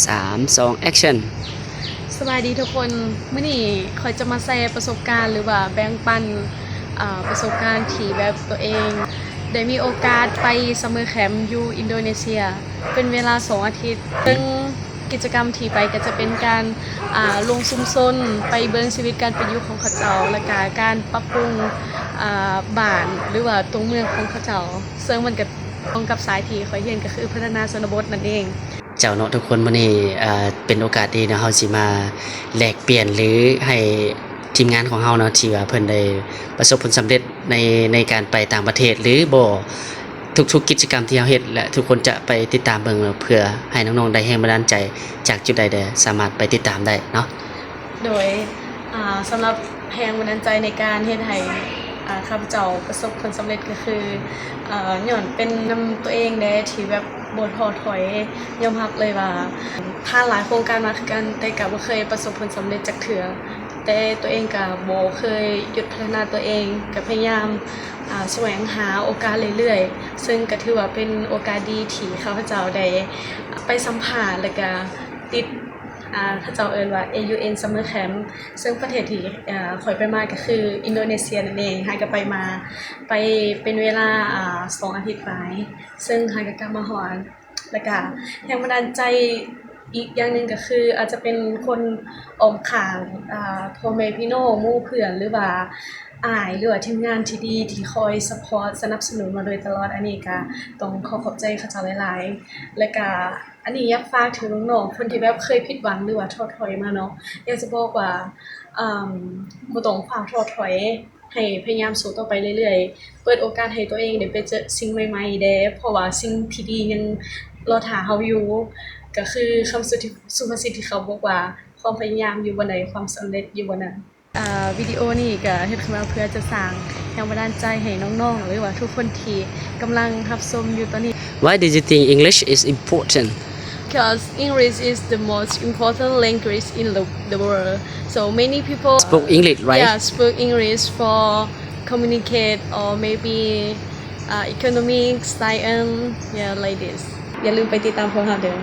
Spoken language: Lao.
ສາມ ສອງ ແອັກຊັນ. ສະບາຍດີທຸກຄົນ, ມື້ນີ້ຂ້ອຍຈະມາແຊປະສົບການ ຫຼືວ່າແບ່ງປັນ ອາ ປະສົບການທີ່ແບບຕົວເອງໄດ້ມີໂອກາດໄປ summer camp ຢູ່ອິນໂດເນເຊຍ ເປັນເວລາສອງອາທິດ, ເຊິ່ງກິດຈະກຳທີ່ໄປກໍຈະເປັນການ ອາ ລົງຊຸມຊົນ, ໄປເບິ່ງຊີວິດການເປັນຢູ່ຂອງເຂົາເຈົ້າ ແລະກະການປັບປຸງ ອາ ບ້ານ ຫຼືວ່າຕົວເມືອງຂອງເຂົາເຈົ້າ, ເຊິ່ງມັນກໍ ຕຣົງກັບສາຍທີ່ຂ້ອຍຮຽນກໍຄືພັດທະນາຊົນນະບົດນັ້ນເອງ. ເຈົ້າເນາະ ທຸກຄົນ ມື້ນີ້ ເປັນໂອກາດດີເນາະ ເຮົາຊິມາແລກປ່ຽນ ຫຼື ໃຫ້ທີມງານຂອງເຮົາເນາະ ທີ່ວ່າເພິ່ນໄດ້ປະສົບຜົນສຳເລັດໃນ ໃນການໄປຕ່າງປະເທດ ຫຼື ບໍ່ ທຸກໆກິດຈະກຳທີ່ເຮົາເຮັດ ແລະ ທຸກຄົນຈະໄປຕິດຕາມເບິ່ງ ເພື່ອໃຫ້ນ້ອງໆໄດ້ແຮງບັນດານໃຈຈາກຈຸດໃດແດ່ ສາມາດໄປຕິດຕາມໄດ້ເນາະ. ໂດຍ ອາ ສຳລັບແຮງບັນດານໃຈໃນການເຮັດໃຫ້ ອາ ຂ້າພະເຈົ້າປະສົບຜົນສຳເລັດກໍຄື ອາ ຍ້ອນເປັນນຳຕົວເອງແດ່ທີ່ແບບບໍ່ທໍ້ຖອຍ, ຍອມຮັບເລີຍວ່າຜ່ານຫຼາຍໂຄງການມາຄືກັນ ແຕ່ກໍບໍ່ເຄີຍປະສົບຜົນສຳເລັດຈັກເທື່ອ, ແຕ່ຕົວເອງກໍບໍ່ເຄີຍຢຸດພັດທະນາຕົວເອງ, ກໍພະຍາຍາມ ອາ ສະແຫວງຫາໂອກາດເລື້ອຍໆ, ເຊິ່ງກໍຖືວ່າເປັນໂອກາດດີທີ່ຂ້າພະເຈົ້າໄດ້ໄປສຳພາດ ແລະກະຕິດ ອາ ເຂົາເຈົ້າເອີ້ນວ່າ ເອຢູເອັນ Summer Camp ເຊິ່ງປະເທດທີ່ ອາ ຂ້ອຍໄປມາກໍຄືອິນໂດເນເຊຍນັ້ນເອງ. ຫາກໍໄປມາ ໄປເປັນເວລາ ອາ ສອງອາທິດປາຍ ເຊິ່ງຫາກໍກັບມາຮອດ ແລ້ວກະແຮງບັນດານໃຈອີກຢ່າງໜຶ່ງກໍຄື ອາດຈະເປັນຄົນອ້ອມຂ້າງ ອາ ພໍ່ແມ່ພີ່ນ້ອງ ໝູ່ເພື່ອນ ຫຼືວ່າອ້າຍ ຫຼືວ່າທີມງານທີ່ດີ ທີ່ຄອຍ support ສະໜັບສະໜູນມາໂດຍຕະຫຼອດ. ອັນນີ້ກະຕ້ອງຂໍຂອບໃຈເຂົາເຈົ້າຫຼາຍໆ ແລ້ວກະ ອັນນີ້ຢາກຝາກເຖິງນ້ອງໆ ຄົນທີ່ແບບເຄີຍຜິດຫວັງ ຫຼືວ່າທໍ້ຖອຍມາເນາະ, ຢາກຈະບອກວ່າ ອາ ບໍ່ຕ້ອງຟ້າວທໍ້ຖອຍ, ໃຫ້ພະຍາຍາມສູ້ຕໍ່ໄປເລື້ອຍໆ, ເປີດໂອກາດໃຫ້ຕົວເອງໄດ້ໄປເຈີສິ່ງໃໝ່ໆແດ່ ເພາະວ່າສິ່ງທີ່ດີຍັງລໍຖ້າເຮົາຢູ່. ກໍຄືຄຳສຸພາສິດທີ່ເຂົາບອກວ່າ ຄວາມພະຍາຍາມຢູ່ບ່ອນໃດ ຄວາມສຳເລັດຢູ່ບ່ອນນັ້ນ. ອາ ວິດີໂອນີ້ກໍເຮັດຂຶ້ນມາເພື່ອຈະສ້າງແຮງບັນດານໃຈໃຫ້ນ້ອງໆ ຫຼືວ່າທຸກຄົນທີ່ກຳລັງຮັບຊົມຢູ່ຕອນນີ້. Why do you think English is important? Because English is the most important language in the, the world. So many people speak English, right? Yeah, speak English for communicate or maybe uh, economic, science, yeah, like this. ຢ່າລືມໄປຕິດຕາມພວກເຮົາເດີ້.